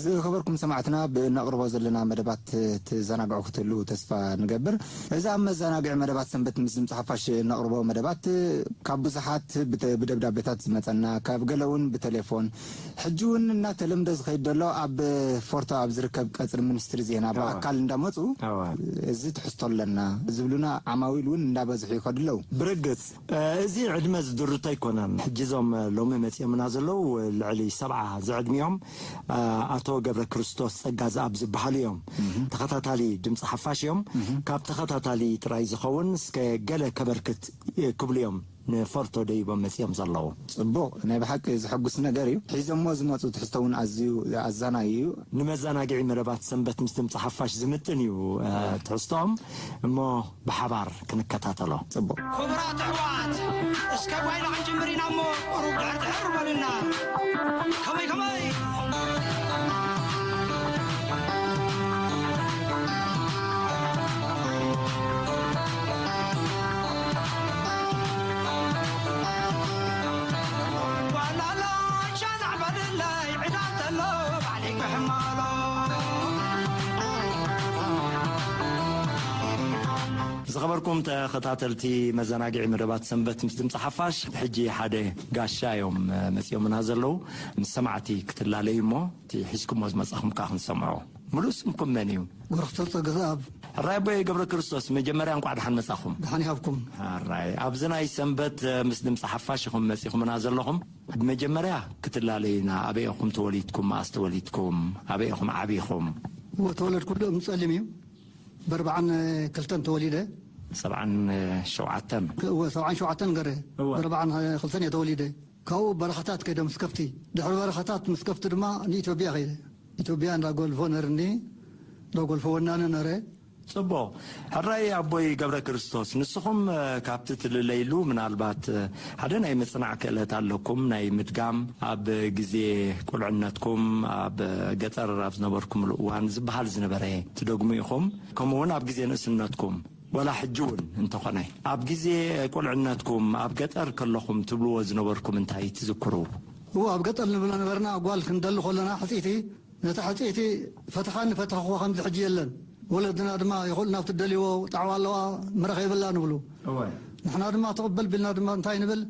ዝኸበርኩም ሰማዕትና፣ ብእነቕርቦ ዘለና መደባት ትዘናግዑ ክትህልዉ ተስፋ ንገብር። እዚ ኣብ መዘናግዒ መደባት ሰንበት ምስ ድምፂ ሓፋሽ እነቕርቦ መደባት፣ ካብ ብዙሓት ብተ-፣ ብደብዳቤታት ዝመጸና፣ ካብ ገለ እውን ብቴሌፎን፣ ሕጂ እውን እናተለምደ ዝኸይድ ዘሎ ኣብ ፎርቶ ኣብ ዝርከብ ቀጽሪ ሚኒስትሪ ዜና እዋ። ብኣካል እንዳመጹ፣ እዋ። እዚ ትሕዝቶ ኣለና ዝብሉና ዓማዊል እውን እንዳበዝሑ ይኸዱ ኣለዉ። ብርግጽ፣ እ፣ እዚ ዕድመ ዝድርቶ ኣይኮነን። ሕጂ እዞም ሎሚ መጺኦምና ዘለዉ ልዕሊ ሰብዓ ዝዕድሚኦም፣ እ፣ ኣቶ ገብረ ክርስቶስ ጸጋ ዝኣብ ዝበሃሉ እዮም። ተኸታታሊ ድምፂ ሓፋሽ እዮም። ካብ ተኸታታሊ ጥራይ ዝኸውን እስከ ገለ ከበርክት፣ እ፣ ክብሉ እዮም። ንፈርቶ ደይቦም መጺኦም ዘለዉ። ጽቡቕ፣ ናይ ብሓቂ ዘሐጉስ ነገር እዩ። ሒዞሞ ዝመጹ ትሕዝቶ እውን ኣዝዩ ኣዛናዩ እዩ። ንመዘናግዒ መደባት ሰንበት ምስ ድምጺ ሓፋሽ ዝምጥን እዩ፣ እ፣ ትሕዝቶኦም። እሞ ብሓባር ክንከታተሎ። ጽቡቕ። ክቡራት ኣሕዋት፣ እስከ ጓይላ ክንጅምር ኢና እሞ ቁሩብ ድሕር ድሕር በሉና። ከመይ ከመይ? ጓላላ ሻናዕ በልለይ ዕዳ እንተሎ ባዕለይ ክሕመሎ። ዝኸበርኩም ተኸታተልቲ መዘናግዒ መደባት ሰንበት ምስ ድምፂ ሓፋሽ፣ ሕጂ ሓደ ጋሻ እዮም መፂኦምና ዘለዉ። ምስ ሰማዕቲ ክትላለዩ እሞ እቲ ሒዝኩሞ ዝመፃኹም ከዓ ክንሰምዖ። ምሉእ ስምኩም መን እዩ? ገብረክርስቶስ ጸገዝኣብ። ሕራይ ኣቦይ ገብረ ክርስቶስ፣ መጀመርያ እንቋዕ ደሓን መጻኹም። ደሓን ይሃብኩም። ሕራይ፣ ኣብዚ ናይ ሰንበት፣ እ፣ ምስ ድምጺ ሓፋሽ ኢኹም መጺኹምና ዘለኹም። ብመጀመርያ ክትላለዩና፣ ኣበይ ኢኹም ተወሊድኩም፣ መኣስ ተወሊድኩም፣ ኣበይ ኢኹም ዓቢኹም? እወ፣ ተወለድኩሉ እምኒ ጸሊም እዩ። ብኣርብዓን ክልተን ተወሊደ። ሰብዓን ሸውዓተን። እወ፣ ሰብዓን ሸውዓተን ገረ። እወ። ብኣርብዓን ክልተን እየ ተወሊደ። ካብኡ በረኻታት ከይደ ምስ ከፍቲ። ድሕሪ በረኻታት ምስ ከፍቲ ድማ ንኢትዮጵያ ከይደ። ኢትዮጵያ እንዳ ጎልፎ ነርኒ፣ እንዳ ጎልፎ ወናኒ ነረ። ጽቡቕ። ሕራይ ኣቦይ ገብረ ክርስቶስ፣ ንስኹም፣ እ፣ ካብቲ ትልለይሉ ምናልባት፣ እ፣ ሓደ ናይ ምጽናዕ ክእለት ኣለኩም፣ ናይ ምድጋም፣ ኣብ ግዜ ቁልዕነትኩም ኣብ ገጠር ኣብ ዝነበርኩምሉ እዋን ዝበሃል ዝነበረ ትደግሙ ኢኹም፣ ከምኡ እውን ኣብ ግዜ ንእስነትኩም። ወላ ሕጂ እውን እንተኾነ፣ ኣብ ግዜ ቁልዕነትኩም፣ ኣብ ገጠር ከለኹም ትብልዎ ዝነበርኩም እንታይ ትዝክሩ? እዎ፣ ኣብ ገጠር ንብሎ ነበርና፣ ጓል ክንደሊ ከለና ሕጽይቲ፣ ነታ ሕጽይቲ ፈተኻኒ ፈተኽዎ ከምዚ ሕጂ የለን። ወለድና ድማ ይኹል ናብ ትደልይዎ ጣዕዋ ኣለዋ፣ መረኸ የብላ ንብሉ። እወ። ንሕና ድማ ትቕበል ቢልና ድማ እንታይ ንብል?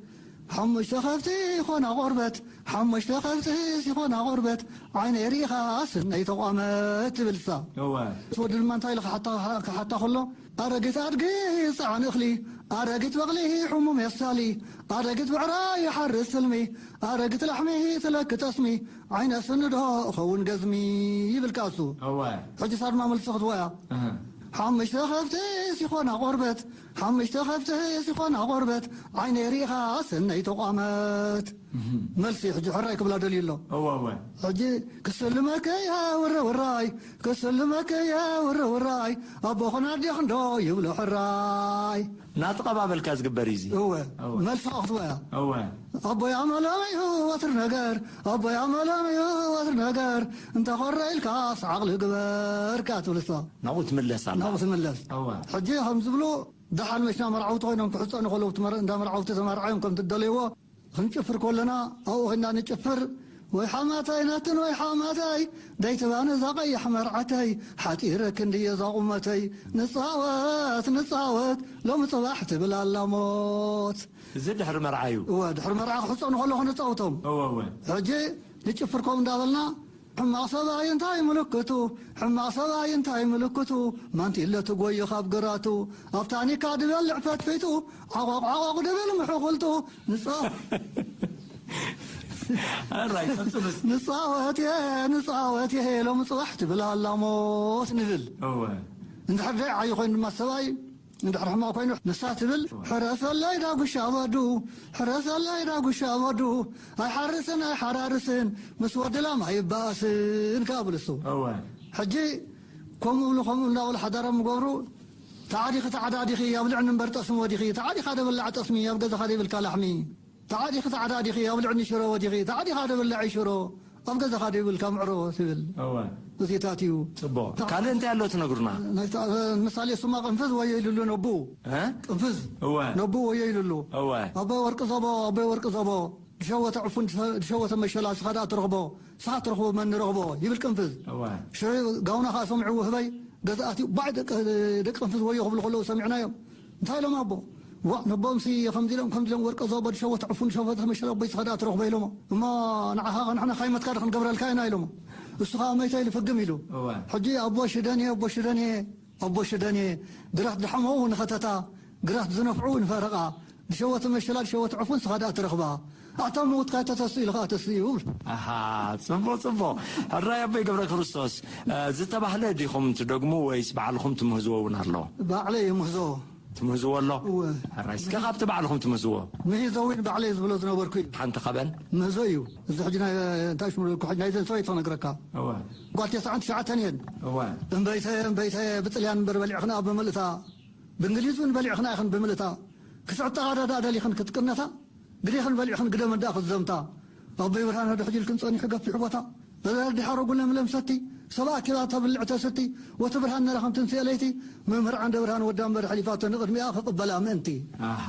ሓሙሽተ ከብቲ ይኾና ቆርበት፣ ሓሙሽተ ከብቲ ይኾና ቆርበት፣ ዓይነይ ርኢኻ ስነይ ተቋመት ትብል እሳ። እወ። እቲ ወዲ ድማ እንታይ ኢሉ ክሓታ፣ ክሓታ ከሎ፣ ኣረጊት ኣድጊ ጸዓን እኽሊ፣ ኣረጊት በቕሊ ሕሙም የሳሊ፣ ኣረጊት ብዕራይ ይሓርስ ስልሚ፣ ኣረጊት ላሕሚ ትለኪ ጠስሚ፣ ዓይነ ስኒ ዶ እኸውን ገዝሚ ይብል ከኣ እሱ። እወ። ሕጂ እሳ ድማ መልሲ ክትቦ እያ። እህ። ሓሙሽተ ከብቲ ሲኾና ቆርበት፣ ሓሙሽተ ከብቲ ሲኾና ቆርበት፣ ዓይነይ ርኢኻ ስነይ ተቋመት። እህ። መልሲ ሕጂ ሕራይ ክብላ ደልዩ ኣሎ። እወ፣ እወ። ሕጂ ክስልመከ እየ ውረ ውራይ፣ ክስልመከ እየ ውረ ውራይ፣ ኣቦኹን ኣዴኹን ዶ ይብሎ ሕራይ። እናተቐባበልካ ዝግበር እዩ እዚ። እወ፣ እወ። መልሲ ክትቦ እያ። እወ። ኣቦይ ኣመሎም እዩ ወትር ነገር፣ ኣቦይ ኣመሎም እዩ ወትር ነገር፣ እንተ ኾረ ኢልካስ ዓቕሊ ግበር፣ ከኣ ትብል እሳ። ናብኡ ትምለስ ኣላ። ናብኡ ትምለስ። እወ። ሕጂ ከም ዝብሉ፣ ደሓን መሽና መርዓውቲ ኮይኖም ክሕጸኑ ከለዉ፣ እቲ መር-፣ እንዳ መርዓውቲ ተመርዓዮም ከም ትደለይዎ፣ ክንጭፍር ከለና፣ ኣብኡ ኮይና ንጭፍር፣ ወይ ሓማተይ ናትን ወይ ሓማተይ፣ ደይትባኒ እዛ ቀያሕ መርዓተይ፣ ሓጺረ ክንድየ እዛ ቁመተይ፣ ንጻወት፣ ንጻወት፣ ሎሚ ጽባሕ ትብል ኣላ ሞት። እዚ ድሕሪ መርዓ እዩ። እወ፣ ድሕሪ መርዓ ክሕጸኑ ከለኹ ነጻውቶም። እወ፣ እወ። ሕጂ ንጭፍር ከምኡ እንዳበልና፣ ሕማቕ ሰብኣይ እንታይ ምልክቱ? ሕማቕ ሰብኣይ እንታይ ምልክቱ? ማንቲለ ትጎዩ ካብ ግራቱ፣ ኣብ ታኒካ ድበልዕ ፈትፊቱ፣ ዓቋቕ ዓቋቕ ድብል ምሕኹልቱ፣ ንጻ-፣ ኣራይ፣ ቀጽሉ እስኪ። ንጻወት እየ፣ ንጻወት እየ፣ ሎሚ ጽባሕ ትብል ኣላ ሞት ንብል። እወ። እንድሕር ደይ ዓዩ ኮይኑ ድማ ሰብኣይ፣ እንድሕር ሕማቕ ኮይኑ ንሳ ትብል፣ ሕረሰለይ ዳጉሻ ወዱ፣ ሕረሰለይ ዳጉሻ ወዱ፣ ኣይሓርስን ኣይሓራርስን፣ ምስ ወዲ ላም ኣይበኣስን ከኣ ብልሱ። እወ። ሕጂ ከምኡ ብሉ፣ ከምኡ እንዳበሉ ሓዳሮም ምገብሩ፣ ተዓዲኺ ተዓዳዲኺ፣ ኣብ ልዕኒ እምበር ጠስሚ ወዲኺ፣ ተዓዲኻ ደበላዕ ጠስሚ፣ ኣብ ገዛኻ ደይብልካ ላሕሚ። ተዓዲኺ ተዓዳዲኺ ኣብ ልዕኒ ሽሮ ወዲኺ፣ ተዓዲኻ ደብላዒ ሽሮ ኣብ ገዛኻ ደይብልካ ምዕሮ ትብል። እወ። እዚታት እዩ። ጽቡቕ። ካልእ እንታይ ኣሎ ትነግሩና? ናይ ታ-፣ ምሳሌ እሱማ ቅንፍዝ ወዮ ኢሉሉ ነቡ። እ? ቅንፍዝ። እወ። ነቡ ወዮ ኢሉሉ። እወ። ኣቦይ ወርቂ ዘቦ፣ ኣቦይ ወርቂ ዘቦ፣ ድሸወተ ዕፉን፣ ድሸወተ መሸላ፣ ንስኻ ደኣ ትረኽቦ፣ ንስኻ ትረኽቦ፣ መን ንረኽቦ ይብል ቅንፍዝ። እወ። ሽዑ ጋውና ኸኣ ሰሚዑ ውህበይ፣ ገዛእቲ ባዕ ደቂ፣ ደቂ ቅንፍዝ ወዮ ክብሉ ከለዉ ሰሚዕናዮም። እንታይ ኢሎም ኣቦ? ዋእ፣ ነቦምሲ ከምዚ ኢሎም፣ ከምዚ ኢሎም፣ ወርቂ ዘቦ፣ ድሸወተ ዕፉን፣ ድሸወተ መሸላ፣ ኣቦይ ንስኻ ደኣ ትረኽቦ ኢሎሞ። እሞ ንዓኻ ንሕና ካይመትካ ዶ ክንገብረልካ ኢና ኢሎሞ። እሱ ኸኣ መይተ ኢሉ ፍግም ኢሉ። እወ። ሕጂ ኣቦ ሽደን እየ፣ ኣቦ ሽደን እየ፣ ኣቦ ሽደን እየ፣ ግራት ድሓመው ንኸተታ፣ ግራት ዝነፍዑ ንፈረቓ፣ ድሸወተ መሸላ፣ ድሸወተ ዕፉን ንስኻ ደኣ ትረኽባ። ኣታ ምውትካ ተተስኡ ኢሉ ኸኣ ተስኡ ይብል። ኣሃ፣ ጽቡቕ፣ ጽቡቕ። ሕራይ ኣቦይ ገብረ ክርስቶስ፣ እ፣ ዝተባህለ ዲኹም ትደግሙ ወይስ ባዕልኹም ትምህዝዎ እውን ኣሎ? ባዕለይ ይምህዞ። ትምህዝዎ ኣሎ? እወ። ሕራይ፣ እስከ ካብቲ ባዕልኹም ትምህዝዎ። ምሂዞ እውን ባዕለይ ዝብሎ ዝነበርኩ እዩ። ሓንቲ ኻበን? ምህዞ እዩ። እዚ ሕጂ ናይ፣ እንታይ ሽሙ፣ ሕጂ ናይ ዘን ሰበይቲ ክነግረካ። እወ። ጓል ተስዓን ትሽዓተን እየን። እወ። እምበይተ፣ እምበይተ ብጥልያን እምበር በሊዕኽና ብምልእታ። ብእንግሊዝ እውን በሊዕኽና ኢኽን ብምልእታ። ክስዕጣ ደኣ ደሊኽን ክትቅነታ፣ ግዴኽን በሊዕኽን ግደመን ደኣ ክትዘምታ። ኣቦይ ብርሃን ሕጂ ኢልክን ጸኒሑ ገፊሕ ቦታ። በዛር ድሓረጉ ለምለም ሰቲ፣ ሰብ ኣኪባ ተብልዕ ተስቲ፣ ወቲ ብርሃን ነረኸም ትንስኤ ለይቲ፣ መምህር ዓንደ ብርሃን ወዳ እምበር ሕሊፋቶ ንቕድሚኣ ክቕበላ ምእንቲ። ኣሃ፣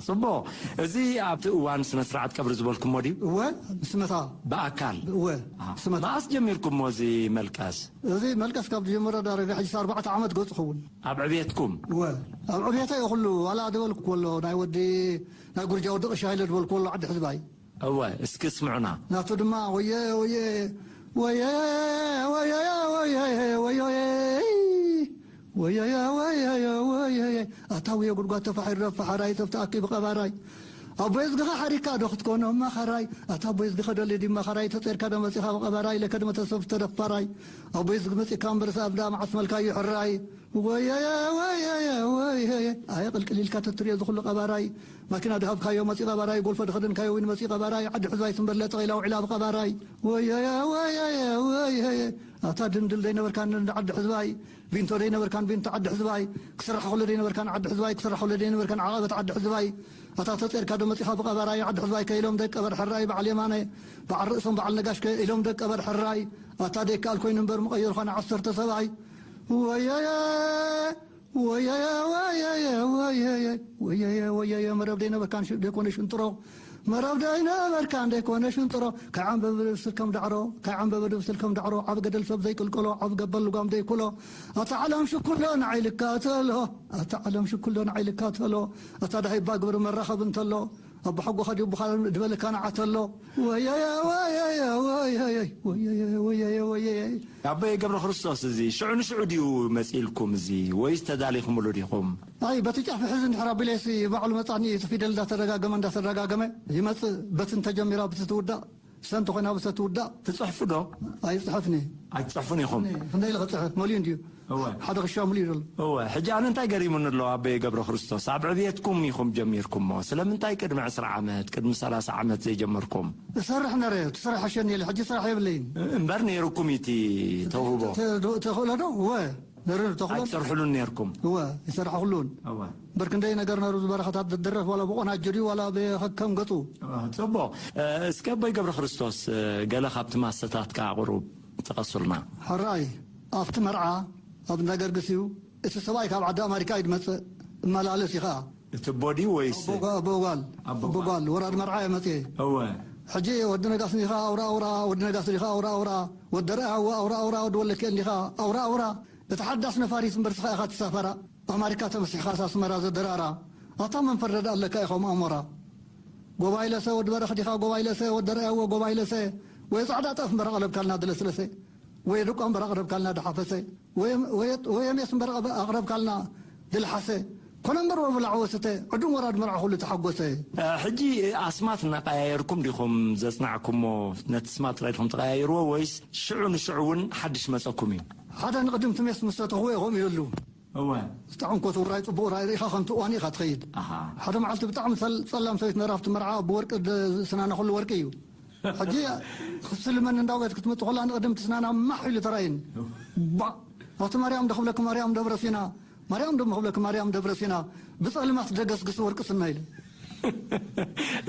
ጽቡቕ። እዚ ኣብቲ እዋን ስነ ስርዓት ቀብሪ ዝበልኩሞ ድዩ? እወ፣ ስመታ። ብኣካል? እወ፣ ኣሃ። ስመታ። መኣስ ጀሚርኩሞ እዚ መልቀስ? እዚ መልቀስ ካብ ዝጀመረ ዳርጋ ሕጂ ኣርባዕተ ዓመት ገጹ ኸውን። ኣብ ዕብየትኩም? እወ፣ ኣብ ዕብየተይ እየ ኩሉ፣ ዋላ ዝበልኩ ከሎ፣ ናይ ወዲ፣ ናይ ጉርጃ ወዲ ቀሻ ኢለ ዝበልኩ ከሎ፣ ዓዲ ሕዝባይ። እወ፣ እስኪ ስምዑና። ናቱ ድማ፣ ወየ፣ ወየ፣ ወየ፣ ወየ፣ ወየ፣ ወየ፣ ወየ፣ ወየ፣ ወየ፣ ኣታ ውየ ጉድጓድ ተፋሒሩ ፈሓራይ ተፍታኣኪ ብቐባራይ። ኣቦይ እዝግኻ ሓሪካ ዶ ክትኮኖ መኸራይ? ኣታ ኣቦይ እዝግኸ ደሊ ድዩ መኸራይ? ተጸርካ ዶ መጺኻ ብቐባራይ? ለከ ድመ ተሰብ ተደፋራይ። ኣቦይ እዝጊ መጺካ እምበርስ ኣብዳ መዓስ መልካዩ ሕራይ። ወየየ፣ ወየየ፣ ወየየ። ኣየ ቅልቅል ኢልካ ተትሪኦ ዝኹሉ ቀባራይ። ማኪና ድሃብካዮ መጺ ቀባራይ፣ ጎልፎ ድኸደንካዮ ዊን መጺ ቀባራይ፣ ዓዲ ሕዝባይ ትንበር ለጠቒላ ውዒላ ብቀባራይ። ወየየ፣ ወየየ፣ ወየየ። ኣታ ድንድል ደይነበርካን ንዓዲ ሕዝባይ፣ ቢንቶ ደይነበርካን ቢንቶ ዓዲ ሕዝባይ፣ ክስራሕ ኩሉ ደይነበርካን ዓዲ ሕዝባይ፣ ክስራሕ ኩሉ ደይነበርካን ዓቐበት ዓዲ ሕዝባይ። ኣታ ተጼርካ ዶ መጺኻ ብቐባራይ፣ ዓዲ ሕዝባይ ከ ኢሎም ደቀበር ሕራይ፣ በዓል የማነ፣ በዓል ርእሶም በዓል ነጋሽ ከ ኢሎም ደቀበር ሕራይ። ኣታ ደይከኣል ኮይኑ እምበር ምቐየርኳ ንዓሰርተ ሰብኣይ። ወየየ፣ ወየየ፣ ወየየ፣ ወየየ፣ ወየየ፣ ወየየ፣ መረብ ደይነበርካን ሽ-፣ ደይኮነ ሽንጥሮ፣ መረብ ደይነበርካን ደይኮነ ሽንጥሮ፣ ከይዓምበበ ድብስል ከም ዳዕሮ፣ ከይዓምበበ ድብስል ከም ዳዕሮ፣ ዓብ ገደል ሰብ ዘይቅልቀሎ፣ ዓብ ገበል ልጓም ደይኩሎ፣ ኣታ ዓለም ሽኩሎ ንዓይ ልካ ተሎ፣ ኣታ ዓለም ሽኩሎ ንዓይ ልካ ተሎ፣ ኣታ ዳሂባ ግብሪ መራኸብ እንተሎ፣ ኣቦ ሓጎ ኸዲኡ ብኻል ድበልካ ንዓተሎ። ወየየ፣ ወየየ፣ ወየየ፣ ወየየ፣ ወየየ፣ ወየየ። ኣቦይ ገብረ ክርስቶስ፣ እዚ ሽዑ ንሽዑ ድዩ መጺእልኩም እዚ ወይስ ተዳሊኹምሉ ዲኹም? ኣይ፣ በቲ ጫፍ ሕዚ እንድሕር ኣቢለሲ ባዕሉ መጻኒ፣ እቲ ፊደል እንዳተደጋገመ፣ እንዳተደጋገመ ይመጽእ። በቲ እንተጀሚራ ብቲ ትውዳእ፣ ሰ እንተኾይና ብሰ ትውዳእ። ትጽሕፉ ዶ? ኣይጽሕፍኒ። ኣይትጽሕፉን ኢኹም? እኔ ክንደይ ኢለ ክጽሕፍ? መሊኡ እንድዩ። እወ። ሓደ ክሻ ሙሉ ይደሎ። እወ፣ ሕጂ ኣነ እንታይ ገሪሙኒ ኣሎ ኣቦየ ገብረ ክርስቶስ፣ ኣብ ዕብየትኩም ኢኹም ጀሚርኩሞ፣ ስለምንታይ ቅድሚ ዕስራ ዓመት፣ ቅድሚ ሰላሳ ዓመት ዘይጀመርኩም? እሰርሕ ነረ፣ ትሰርሕ ሕሸኒ ኢለ፣ ሕጂ ስራሕ የብለይን። እምበር ነይሩኩም እቲ ተውህቦ? ተ-፣ ተ-፣ ተኽእሎ ዶ? እወ፣ ነረ ተኽእሎ። ኣይትሰርሕሉን ነይርኩም? እወ፣ ይሰርሓ ኩሉን። እወ። እምበር ክንደይ ነገር ነሩ ዝበረኸታት ዝድረፍ፣ ዋላ ብቆናጆ ድዩ፣ ዋላ ብኸከም ገጹ። እወ፣ ጽቡቕ። እ፣ እስከ ኣቦይ ገብረ ክርስቶስ፣ እ፣ ገለ ካብቲ ማሰታት ከኣ ቁሩብ ጥቐሱልና። ሕራይ፣ ኣብቲ መርዓ፣ ኣብ እንዳ ገርግስ እዩ። እቲ ሰብኣይ ካብ ዓዲ ኣማሪካ እዩ ዝመጽእ፣ እመላለስ እዩ ኸኣ። እቲ ኣቦ ድዩ ወይስ? ኣቦ ጓ-፣ ኣቦ ጓል። ኣቦ ኣቦ ጓል። ጓል፣ ወራድ መርዓ እየ መጽኤ። እወ። ሕጂ ወዲ ነጋስ እንዲኻ ኣውራ ኣውራ፣ ወዲ ነጋስ እንዲኻ ኣውራ ኣውራ፣ ወዲ ደርኣያ እወ ኣውራ ኣውራ፣ ወዲ ወለኬ እንዲኻ ኣውራ ኣውራ። እቲ ሓዳስ ነፋሪት እምበር ስኻ ኢኻ ትሳፈራ። ኣማሪካ ተመሲሕኻስ ኣስመራ ዘደራራ። ኣታ መን ፈረደ ኣለካ ኢኾም ኣሞራ። ጎባይ ለሰ ወዲ በረኽ ዲኻ ጎባይ ለሰ፣ ወዲ ደርኣያ እወ ጎባይ ለሰ። ወይ ጻዕዳ ጣፍ እምበር ኣቕረብካልና ድለስለሰ። ወየ ደቋ እምበር ኣቕረብካልና ድሓፈሰ፣ ወየ፣ ወየ፣ ወየ ሜስ እምበር ኣቕረብካልና ድልሓሰ፣ ኮነ እምበር ወብላዕ ወስተ፣ ዕዱም ወራድ መርዓ ኩሉ ተሓጎሰ። እ፣ ሕጂ ኣስማት እናቀያየርኩም ዲኹም ዘጽናዕኩሞ? ነቲ ስማ ጥራይ ዲኹም ትቀያየርዎ ወይስ ሽዑ ንሽዑ እውን ሓድሽ መጸኩም እዩ? ሓደ ንቕድም እቲ ሜስ ምስ ሰተኽዎ ኢኹም ይህሉ። እወ። ዝጠዓምኮ እቲ ውራይ ጽቡቕ ውራይ ርኢኻ ከምቲ እዋን ኢኻ ትኸይድ። ኣሃ። ሓደ መዓልቲ ብጣዕሚ ጸል-፣ ጸላም ሰበይት ነራ ኣብቲ መርዓ ብወርቂ ድ-፣ ስናና ኩሉ ወርቂ እዩ። ሕጂ ክስልመኒ እንዳውገት ክትመጽእ ከላ ንቕድም ትስናና ማሕ ኢሉ ተራእየኒ። ባእ! ኣቲ ማርያም ዶ ክብለኪ ማርያም ደብረ ሲና፣ ማርያም ዶ ክብለኪ ማርያም ደብረ ሲና፣ ብጸልማት ደገስግስ ወርቂ ስና ኢለ።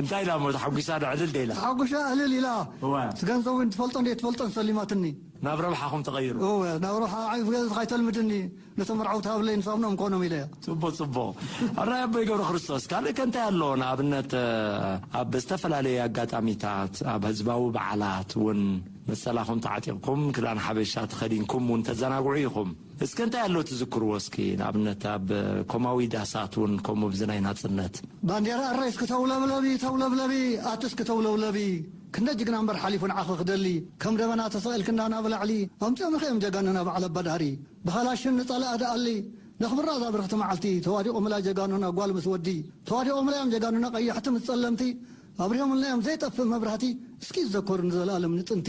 እንታይ ኢላ እሞ ተሓጒሳ ዶ ዕልል ዶ ኢላ? ተሓጒሳ ዕልል ኢላ። እወ። እቲ ገንዘብ እውን ትፈልጦ እንደ ትፈልጦን ሰሊማትኒ። ናብ ረብሓኹም ተቐይሩ? እወ፣ ናብ ረብሓ ዓይፍ ገዛ ካይተልምድኒ፣ ነቶም መርዓውቲ ሃብለይ ንሳምኖም ኮኖም ኢለያ። ጽቡቕ፣ ጽቡቕ። ኣራይ ኣቦይ ገብረ ክርስቶስ፣ ካልእ ከ እንታይ ኣሎ? ንኣብነት፣ ኣብ ዝተፈላለየ ኣጋጣሚታት፣ ኣብ ህዝባዊ በዓላት እውን ነጸላኹም ተዓጢቕኩም፣ ክዳን ሓበሻ ተኸዲንኩም እውን ተዘናግዑ ኢኹም። እስከ እንታይ ኣሎ ትዝክርዎ እስኪ? ንኣብነት ኣብ ኮማዊ ዳሳት እውን ከምኡ ብዚ ናይ ናጽነት። ባንዴራ ኣረይ እስኪ ተውለብለቢ፣ ተውለብለቢ፣ ኣቲ እስኪ ተውለብለቢ። ክንደ ጅግና እምበር ሓሊፉ ንዓኺ ክደሊ። ከም ደበና ተሰቒልክና ናብ ላዕሊ፣ ኣምጺኦምኺ እዮም ጀጋኑና በዓል ኣባዳሪ። ብኻላሽን ንጸላእ ደኣሊ፣ ነኽብራ እዛ ብርኽቲ መዓልቲ። ተዋዲቖምላ ጀጋኑና ጓል ምስ ወዲ። ተዋዲቖምላ እዮም ጀጋኑና ቀያሕቲ ምስ ጸለምቲ። ኣብሪሆምልና እዮም ዘይጠፍእ መብራህቲ። እስኪ ይዘከሩ ንዘለኣለም ንጥንቲ።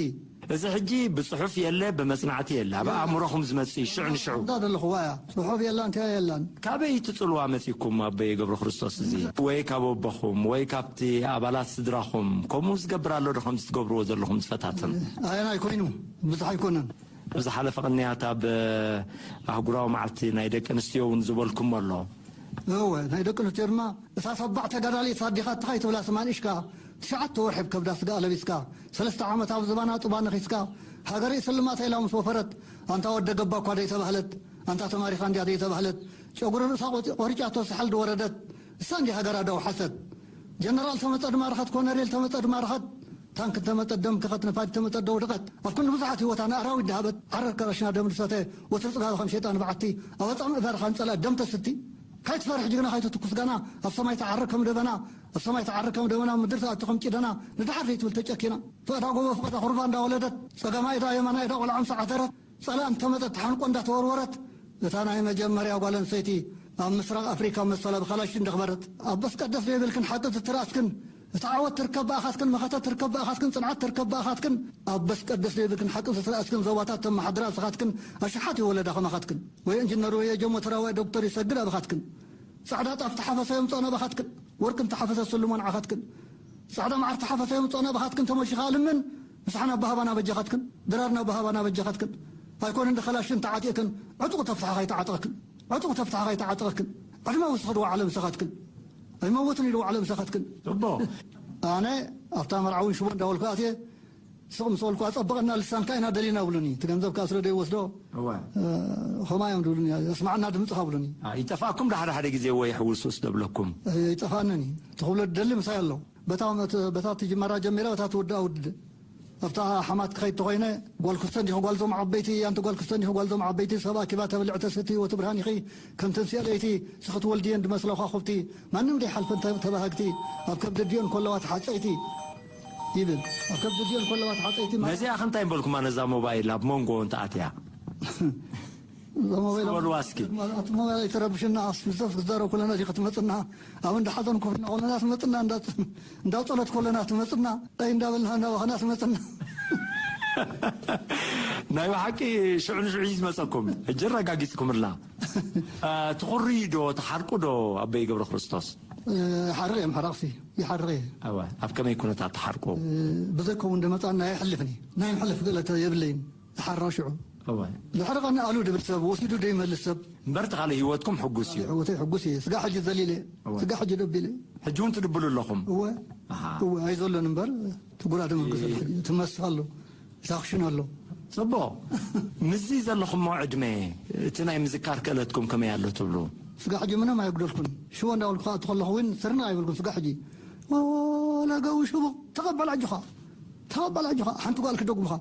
እዚ ሕጂ ብጽሑፍ የለ፣ ብመጽናዕቲ የለ፣ ኣብ ኣእምሮኹም ዝመጽእ ሽዑ ንሽዑ። እዛ ዘለኹዋ እያ። ጽሑፍ የላን፣ እንታይ የላን። ካበይ እቲ ጽልዋ መጺእኩም ኣቦይ ገብረ ክርስቶስ እዚ? ወይ ካብ ኣቦኹም፣ ወይ ካብቲ ኣባላት ስድራኹም፣ ከምኡ ዝገብር ኣሎ ዶ ከምዚ ትገብርዎ ዘለኹም ዝፈታተን? ኣየናይ ኮይኑ? ብዙሕ ኣይኮነን። ኣብ ዝሓለፈ ቅንያት ኣብ ኣህጉራዊ መዓልቲ ናይ ደቂ ኣንስትዮ እውን ዝበልኩም ኣሎ። እወ፣ ናይ ደቂ ኣንስትዮ ድማ እታ ተባዕ ተጋዳሊት ኣዴኻ ኣትኻ ይትብላ ስማ ንእሽካ፣ ትሽዓተ ወርሒ ኣብ ከብዳ ስጋ ኣለቢስካ፣ ሰለስተ ዓመት ኣብ ዝባና ጡባ ነኺስካ፣ ሃገረይ ስልማታ ኢላ ምስ ወፈረት፣ ኣንታ ወደ ገባ እኳ ደይተባህለት፣ ኣንታ ተማሪኻ እንድያ ደይተባህለት፣ ጨጉሪ ርእሳ ቆጢ-፣ ቆሪጫቶ ሳሕል ዝወረደት፣ እሳ እንድያ ሃገራ ዳውሓሰት። ጀነራል ተመጸ ድማ ረኸት፣ ኮነሬል ተመጸ ድማ ረኸት፣ ታንክ እንተመጸት ደም ከኸት፣ ነፋሪት ተመጸት ደው ደቐት። ኣብ ክንዲ ብዙሓት ህይወታ ንኣራዊት ደሃበት፣ ዓረር ከረሽና ደም ዝሰተ፣ ወትሪ ጽጋበ ከም ሸይጣን በዓቲ፣ ኣብ ኣጻምእ ዛርኻ ንጸላእ ደም ተስቲ። ካይትፈርሕ ጅግና ካይትትኩስ ጋና፣ ኣብ ሰማይ ትዓርር ከም ደበና፣ ኣብ ሰማይ ትዓርር ከም ደበና፣ ኣብ ምድሪ ትኣቱ ከም ጭደና፣ ንድሓር ዘይትብል ተጨኪና። ፍቐዳ ጎቦ ፍቐዳ ኹርባ እንዳወለደት፣ ጸጋማይ ኢዳ የማናይ ኢዳ ቆልዓ ምስ ዓተረት፣ ጸላእ እንተመጸት ተሓንቆ እንዳተወርወረት፣ እታ ናይ መጀመርያ ጓል ኣንስተይቲ ኣብ ምስራቕ ኣፍሪካ መሰላ ብካላሽ እንዳኽበረት። ኣበስ ቀደስ ዶ ይብልክን ሓቂ ዝትርኣስክን፣ እቲ ዓወት ትርከብ ብኣኻትክን፣ መኸተ ትርከብ ብኣኻትክን፣ ጽንዓት ትርከብ ብኣኻትክን። ኣበስ ቀደስ ዶ ይብልክን ሓቂ ዝትርኣስክን፣ ዞባታት ተመሓድራ ንስኻትክን፣ ኣሽሓት ይወለዳ ከማኻትክን። ወይ ኢንጂነር ወይ የጀሞ ተራዋይ ዶክተር ይሰግድ ኣባኻትክን። ጻዕዳ ጣፍ ተሓፈሰ የምጽኦ ናባኻትክን፣ ወርቂ እንተሓፈሰ ስልሞ ንዓኻትክን። ጻዕዳ መዓር ተሓፈሰ የምጽኦ ናባኻትክን፣ ተሞሺኻ ልምን፣ ምሳሕና ኣባሃባና በጃኻትክን፣ ድራርና ኣባሃባና በጃኻትክን። ኣይኮነ እንደ ከላሽን ተዓጢቕክን፣ ዕጡቕ ተፍትሓኻ ኣይተዓጠቕክን፣ ዕጡቕ ተፍትሓኻ ኣይተዓጠቕክን። ዕድመ ውስኺ ድዋ ዓለም ምሳኻትክን። ኣይመውትን ኢሉ ዓለም ምሳኻትክን። ጽቡቕ። ኣነ ኣብታ መርዓውን ሽቦ እንዳበልኩ ኣትየ፣ ስቕ ምስ በልኩ፣ "ኣጸብቐና ልሳንካ ኢና ደሊና" ብሉኒ። እቲ ገንዘብ ከኣ ስለ ደይወስዶ፣ እወ። እ፣ ኸማይ እዮም ዝብሉኒ፣ "ኣስማዕና ድምጽኻ" ብሉኒ። ኣ፣ ይጠፍኣኩም ዶ ሓደ ሓደ ግዜ ወይ ሕውስውስ ደብለኩም? እ፣ ይጠፍኣንን እዩ። እቲ ክብሎ ደሊ ምሳይ ኣሎ። በታ መት-፣ በታ ትጅመራ ጀሚረ፣ በታ ትውድኣ ውድእ። ኣብታ ሓማት ክኸይድ ተኾይነ፣ ጓል ክስተ እንዲኺ ጓል ዞም ዓበይቲ፣ ኣንቲ ጓል ክስተ እንዲኺ ጓል ዞም ዓበይቲ፣ ሰብ ኣኪባ ተብልዕ ተስቲ፣ ወቲ ብርሃን ኢኺ፣ ከም ተንስኤ ለይቲ፣ ስኽት ወልድየን ድመስላ ኳኹብቲ፣ ማንም ደይሓልፈን ተ-፣ ተባሃግቲ፣ ኣብ ከብዲ ኣዲኦን ኮለዋ ተሓጸይቲ ይብል። ኣብ ከብዲ ኣዲኦን ኮለዋ ተሓጸይቲ ማለት ነዚኣ ከ እንታይ ምበልኩማ ነዛ ሞባይል ኣብ መንጎ እንተ ኣትያ? እዛ ሞባይል በልዋ እስኪ። ኣቲ ሞባይል ኣይተረብሽና፣ ኣስ-፣ ብዘፍ ክዛረብ ከለና ዲኺ ትመጽና፣ ኣብ እንዳ ሓዘን ኮፍ ኢልና ከለና ትመጽና፣ እንዳ ጸ-፣ እንዳ ጸሎት ከለና ትመጽና፣ ኣይ እንዳበልና እንዳበኸና ትመጽና። ናይ ብሓቂ ሽዑ ንሽዑ እዩ ዝመጸኩም። ሕጂ ኣረጋጊጽኩምልና። እ፣ ትኹርዩ ዶ፣ ትሓርቁ ዶ ኣቦይ ገብረ ክርስቶስ? እ፣ ይሓርቕ እየ፣ ሓራቕሲ፣ ይሓርቕ እየ። እወ፣ ኣብ ከመይ ኩነታት ትሓርቁ? እ፣ ብዘይከውን ደመጻና ኣይሕልፍን እየ። ናይ ምሕልፍ ክእለት የብለይን። ዝሓራ ሽዑ። እወ። ዝሕርቐኒ ኣሉ ድብል ሰብ፣ ወሲዱ ደይመልስ ሰብ። እምበር እቲ ካልእ ህይወትኩም ሕጉስ እዩ? ህይወተይ ሕጉስ እየ። ስጋ ሕጂ ዘሊለ፣ እወ። ስጋ ሕጂ ደቢለ። ሕጂ እውን ትድብሉ ኣለኹም? እወ። ኣሃ። እወ፣ ኣይዘሎን እምበር፣ እቲ ጉራደ መንግስቲ እ- ሕጂ ትመስል ኣሎ። ሳኽሽን ኣሎ። ጽቡቕ። ምስዚ ዘለኹሞ ዕድመ፣ እቲ ናይ ምዝካር ክእለትኩም ከመይ ኣሎ ትብሉ? ስጋ ሕጂ ምንም ኣየጉደልኩን። ሽቦ እንዳበልኩ ክኣቱ ከለኹ እውን ስርናቕ ኣይበልኩን። ስጋ ሕጂ፣ "ወለገዊ ሽቦ፣ ተቐበል ኣጆኻ፣ ተቐበል ኣጆኻ፣ ሓንቲ ጓል ክደጉምኻ።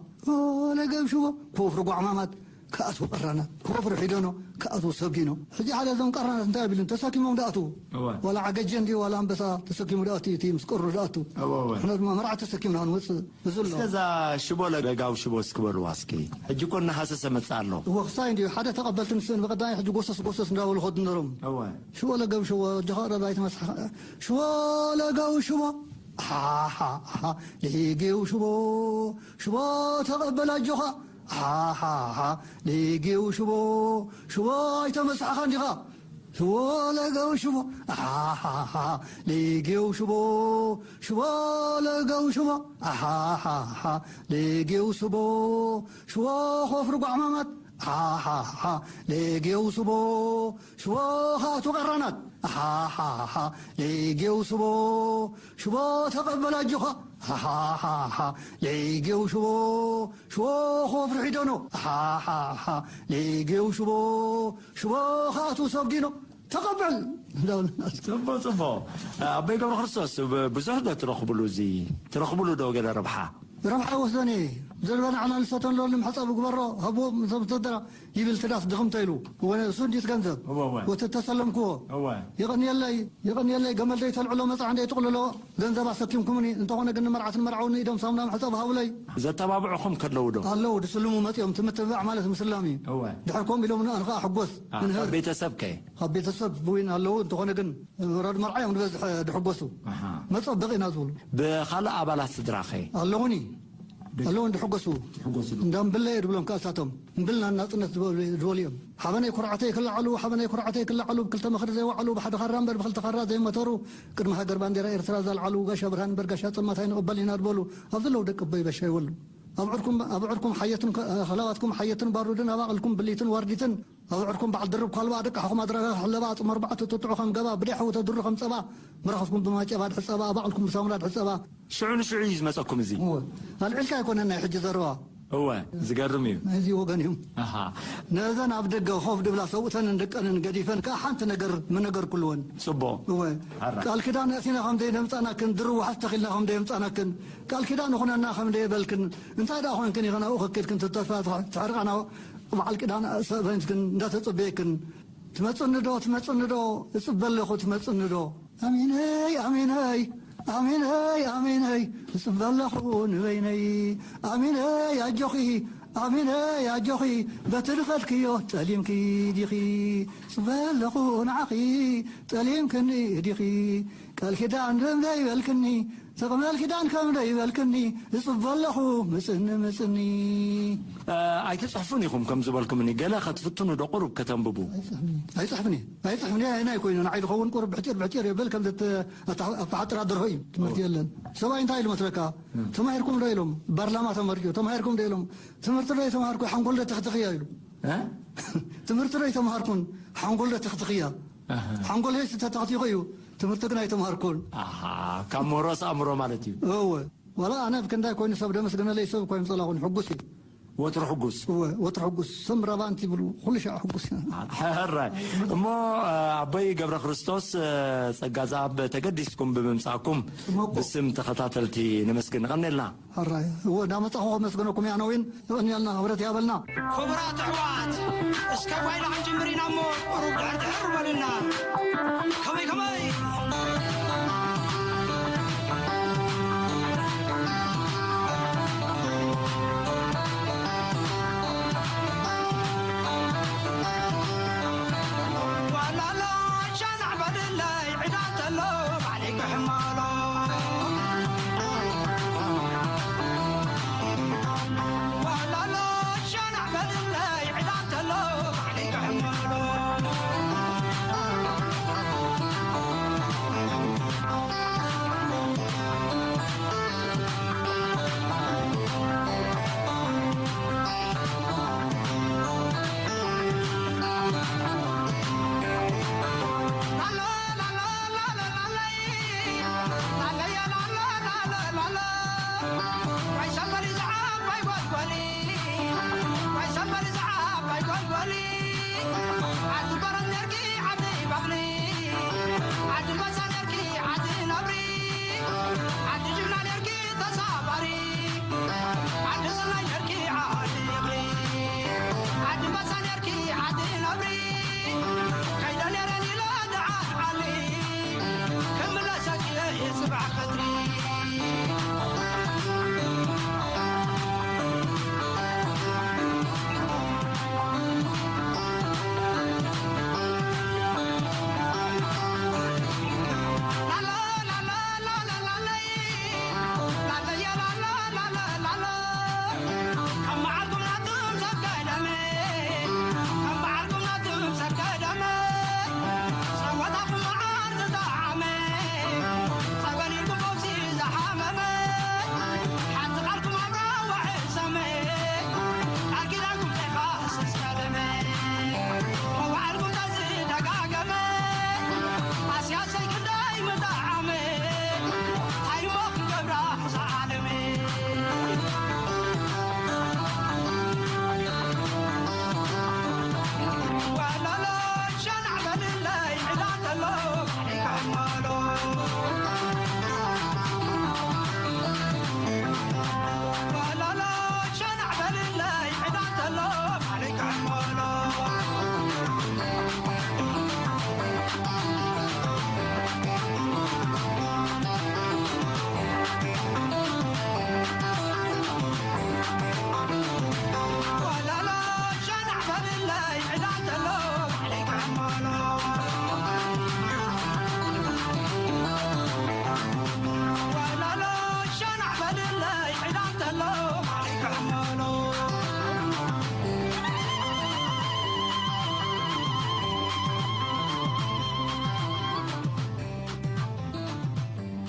ወለገዊ ሽቦ፣ ክወፍሩ ጓዕማማት፣ ክኣትዉ ቀራናት፣ ክወፍሩ ሒደኖ፣ ክኣትዉ ሰጊኖ." ሕጂ ሓደ እዞም ቀራናት እንታይ ቢሉን ተሰኪሞም ደኣትዉ? እወ። ዋላ ዓገጀ እንዲ ዋላ ኣንበሳ ተሰኪሙ ደኣትዩ፣ እቲ ምስ ቀሩ ደኣትዉ። እወ፣ እወ። ንሕና ድማ መርዓ ተሰኪምና ክንወጽእ። እዚ ኣሎ። እስከ እዛ ሽቦ ለጋው ሽቦ እስኪ በልዋ እስኪ። ሕጂ እኮ እናሃሰሰ መጽእ ኣሎ። እወ፣ ክሳይ እንድዩ። ሓደ ተቐበልቲ ንስእን ብቐዳማይ ሕጂ ጎሰስ ጎሰስ እንዳበሉ ኸዱ ነሮም። እወ። ሽቦ ለጋው ሽቦ፣ ጀኻ ረባይ ተመስሓ። ሽቦ ለጋው ሽቦ። ሓሓሓ። ሊጊው ሽቦ። ሽቦ ተቐበል ኣጆኻ። ሓሓሓ። ሊጊው ሽቦ። ሽቦ ኣይተመስሓኻ እንዲኻ። ሽቦ ለገው ሽቦ ኣሓሓሓ፣ ሌጌው ሽቦ፣ ሽቦ ለገው ሽቦ ኣሓሓሓ፣ ሌጌው ሽቦ፣ ሽቦ ኾፍሪ ጓዕማማት ሓሓሓ፣ ሌጌው ሽቦ፣ ሽቦ ኻቱ ቀራናት። ሓሓሓ፣ ሌጌው ሽቦ፣ ሽቦ ተቐበል ኣጆኻ። ሓሓሓ፣ ሌጌው ሽቦ፣ ሽቦ ኾፍሪ ሒደኖ። ሓሓሓ፣ ሌጌው ሽቦ፣ ሽቦ ኻቱ ሰጊኖ። ተቐበል እንዳበልና። ጽቡቕ፣ ጽቡቕ። ኣቦይ ገብረ ክርስቶስ፣ ብ-፣ ብዙሕ ዶ ትረኽብሉ፣ እዚ ትረኽብሉ ዶ ገለ ረብሓ? ረብሓ ይወስደን እየ። ዘልበና ዓና ንሰተን ሎሊ ምሕጻብ ግበሮ፣ ሃብዎም ንሰብ ተደራ ይብል ትዳስ ድኽምተ ኢሉ። ወነ እሱ እንዲት ገንዘብ። እወ፣ እወ። ወተተሰለምክዎ። እወ። የቐንየለይ፣ የቐንየለይ፣ ገመል ደይ ተልዕሎ፣ መጽዓ እንደይ ትቕልሎ፣ ገንዘብ ኣሰኪምኩምኒ። እንተኾነ ግን ንመርዓትን መርዓውን ኢዶም ሳሙና መሕጸቢ ሃቡለይ። ዘተባብዑኹም ከለዉ ዶ? ኣለዉ፣ ድስልሙ መጺኦም። ትምትብባዕ ማለት ምስላም እዩ። እወ። ድሕር ኮም ኢሎም ንኣን ኸኣ ሕጎስ። አ፣ እንህር። ካብ ቤተሰብ ከ? ካብ ቤተሰብ እውን ኣለዉ። እንተኾነ ግን ወራድ መርዓ እዮም ንበዝሕ ድሕጎሱ። ኣሃ። መጸበቒ ኢና ዝብሉ። ብኻልእ ኣባላት ስድራ ኸ? ኣለዉኒ። ደቂ ኣለዉ እንድሕጎሱ። ትሕጎሱ ዶ? እንዳ እምብለ እየ ድብሎም ከኣ እሳቶም። እምብልና ናጽነት ዝበሉ ዝበሉ እዮም። ሓበነይ ኩርዓተይ ክለዓሉ፣ ሓበነይ ኩርዓተይ ክለዓሉ፣ ብክልተ መኽሪ ዘይወዓሉ፣ ብሓደ ካራ እምበር ብክልተ ካራ ዘይመተሩ፣ ቅድሚ ሃገር ባንዴራ ኤርትራ ዘልዓሉ፣ ጋሻ ብርሃን እምበር ጋሻ ጸልማት ኣይንቕበል ኢና ድበሉ፣ ኣብ ዘለዉ ደቂ ኣቦይ በሻ ይበሉ። ኣብ ዕርኩም፣ ኣብ ዕርኩም ሓየትን ከ-፣ ከላባትኩም ሓየትን ባሩድን፣ ኣብ ኣቕልኩም ብሊትን ዋርዲትን፣ ኣብ ዕርኩም በዓል ድርብ ኳልባ፣ ደቂ ሓኹም ኣድራጋ ክሕለባ፣ ጽም ኣርባዕተ ጥጥዑ ከም ገባ፣ ብደይ ሓዊ ተድሩ ከም ጸባ፣ ምራኽስኩም ብማጨባ ድሕጸባ፣ ኣባቕልኩም ብሳሙና ድሕጸባ። ሽዑ ንሽዑ እዩ ዝመጸኩም እዚ? እወ። ኣልዒልካ ኣይኮነን ናይ ሕጂ ዘረባ። እወ፣ ዝገርም እዩ። ናይዚ ወገን እዮም። ኣሃ። ነዘን ኣብ ደገ ኮፍ ድብላ ሰብኡተንን ደቀንን ገዲፈን ከኣ ሓንቲ ነገር ምነገርኩልወን። ጽቡቕ። እወ። ኣራ። ቃል ኪዳን ኣእቲና ከም ደይ ነምጻናክን፣ ድርብ ዋሕስ ተኺልና ከም ደይ የምጻናክን፣ ቃል ኪዳን ይኹነና ከም ደይ በልክን፣ እንታይ ደኣ ኾንክን ኢኽን ኣብኡ ከኪድክን ተስፋ ትሕ-፣ ትሕርቃና በዓል ኪዳን ኣእሰበንክን እንዳተጸበየክን፣ ትመጽኒ ዶ፣ ትመጽኒ ዶ፣ እጽበ ኣለኹ፣ ትመጽኒ ዶ? ኣሚነይ፣ ኣሚነይ፣ ኣሚነይ፣ ኣሚነይ፣ እጽበ ኣለኹ ንበይነይ። ኣሚነይ ኣጆኺ፣ ኣሚነይ ኣጆኺ፣ በቲ ድኸልክዮ ጸሊምኪ ዲኺ? እጽበ ኣለኹ ንዓኺ፣ ጸሊምክኒ ዲኺ? ቃል ኪዳን ደም ዘይበልክኒ፣ ተቕመል ኪዳን ከም ደይበልክኒ፣ እጽበ ኣለኹ፣ ምጽኒ፣ ምጽኒ። እ፣ ኣይትጽሕፉን ኢኹም ከም ዝበልኩምኒ፣ ገለ ከትፍትኑ ዶ ቁሩብ ከተንብቡ? ኣይጽሕፍን፣ ኣይጽሕፍን፣ ኣይጽሕፍን፣ ኣየናይ ኮይኑ ንዓይ ዝኸውን ቁሩብ ብሕጢር፣ ብሕጢር የብል፣ ከም ዘተ-፣ ኣታ-፣ ኣፈሓጥራ ደርሆ እዩ፣ ትምህርቲ የለን። ሰብኣይ እንታይ ኢሉ መስለካ? ተማሂርኩም ዶ ኢሎም፣ ፓርላማ ተመርጭ፣ ተማሂርኩም ዶ ኢሎም፣ ትምህርቲ ዶ የተማሃርኩ፣ ሓንጎል ዶ ተኽትኽያ ኢሉ። እ? ትምህርቲ ዶ የተማሃርኩን፣ ሓንጎል ዶ ተኽትኽያ? ኣሃ። ሓንጎል ሄስ ተተኽቲኹ እዩ፣ ትምህርቲ ግን ኣይተማሃርኩን። ኣሃ፣ ካብ ምህሮስ ኣእምሮ ማለት እዩ። እወ። ዋላ ኣነ ብክንዳይ ኮይኑ ሰብ ደመስግነለይ ሰብ እኳ ይምጸላኹን፣ ሕጉስ እዩ። ወትሩ ሕጉስ። እወ፣ ወትሩ ሕጉስ። ስም ረባንቲ ይብሉ፣ ኩሉ ሻዕ ሕጉስ ኢና። ሕራይ። እሞ፣ ኣቦይ ገብረ ክርስቶስ፣ ጸጋዛብ ተገዲስኩም ብምምጻእኩም ጽቡቕ። ብስም ተኸታተልቲ ነመስግን። ቀኔልና። ሕራይ። እወ፣ እንዳመጻኹ ከመስግነኩም እየ ኣነ እውን። የቐንየልና፣ ክብረት ይሃበልና። ክቡራት ኣሕዋት፣ እስከ ጓይላ ክንጅምር ኢና እሞ፣ ቁሩብ ድሕር ድሕር በሉና። ከመይ ከመይ?